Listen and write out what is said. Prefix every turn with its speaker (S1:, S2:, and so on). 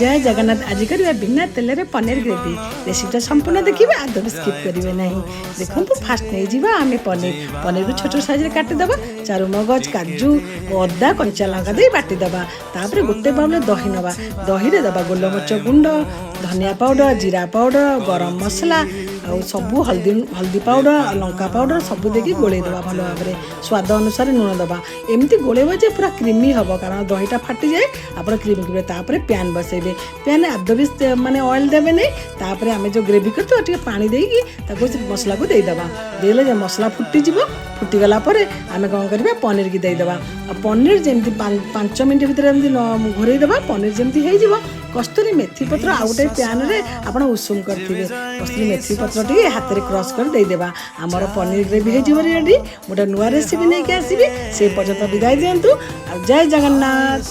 S1: ଜୟ ଜଗନ୍ନାଥ। ଆଜି କରିବା ବିନା ତେଲରେ ପନିର ଗ୍ରେଭି। ରେସିପିଟା ସମ୍ପୂର୍ଣ୍ଣ ଦେଖିବେ, ଆଦୌ ବି ସ୍କିପ୍ କରିବେ ନାହିଁ। ଦେଖନ୍ତୁ, ଫାଷ୍ଟ ନେଇଯିବା ଆମେ ପନିର। ପନିରକୁ ଛୋଟ ସାଇଜରେ କାଟିଦେବା। ଚାରୁମଗଜ, କାଜୁ, ଅଦା, କଞ୍ଚା ଲଙ୍କା ଦେଇ ବାଟିଦେବା। ତାପରେ ଗୋଟେ ବାଉଲରେ ଦହି ନେବା। ଦହିରେ ଦେବା ଗୋଲମରିଚ ଗୁଣ୍ଡ, ଧନିଆ ପାଉଡ଼ର, ଜିରା ପାଉଡ଼ର, ଗରମ ମସଲା ଆଉ ସବୁ ହଳଦୀ, ହଳଦୀ ପାଉଡ଼ର ଆଉ ଲଙ୍କା ପାଉଡ଼ର ସବୁ ଦେଇକି ଗୋଳେଇ ଦେବା ଭଲ ଭାବରେ। ସ୍ୱାଦ ଅନୁସାରେ ଲୁଣ ଦେବା। ଏମିତି ଗୋଳେଇବ ଯେ ପୁରା କ୍ରିମି ହେବ, କାରଣ ଦହିଟା ଫାଟିଯାଏ, ଆପଣ କ୍ରିମି କରିବେ। ତାପରେ ପ୍ୟାନ୍ ବସେଇବେ। ପ୍ୟାନ୍ ଆଦୌ ବି ମାନେ ଅଏଲ୍ ଦେବେନି। ତାପରେ ଆମେ ଯେଉଁ ଗ୍ରେଭି କରିଥିବା, ଟିକେ ପାଣି ଦେଇକି ତାକୁ ସେ ମସଲାକୁ ଦେଇଦେବା। ଦେଇଦେଲେ ଯେ ମସଲା ଫୁଟିଯିବ। ଫୁଟିଗଲା ପରେ ଆମେ କ'ଣ କରିବା? ପନିରକି ଦେଇଦେବା। ଆଉ ପନିର ଯେମିତି 5 ମିନିଟ୍ ଭିତରେ ଏମିତି ଘୋରେଇ ଦେବା, ପନିର ଯେମିତି ହେଇଯିବ। କସ୍ତୁରୀ ମେଥି ପତ୍ର ଆଉ ଗୋଟେ ପ୍ୟାନ୍ରେ ଆପଣ ଉଷୁମ କରିଥିବେ। କସ୍ତୁରୀ ମେଥି ପତ୍ର ଟିକେ ହାତରେ କ୍ରସ୍ କରି ଦେଇଦେବା। ଆମର ପନିର ଗ୍ରେଭି ହେଇଯିବ ରେଡ଼ି। ଗୋଟେ ନୂଆ ରେସିପି ନେଇକି ଆସିବି, ସେ ପର୍ଯ୍ୟନ୍ତ ବିଦାୟ ଦିଅନ୍ତୁ ଆଉ ଜୟ ଜଗନ୍ନାଥ।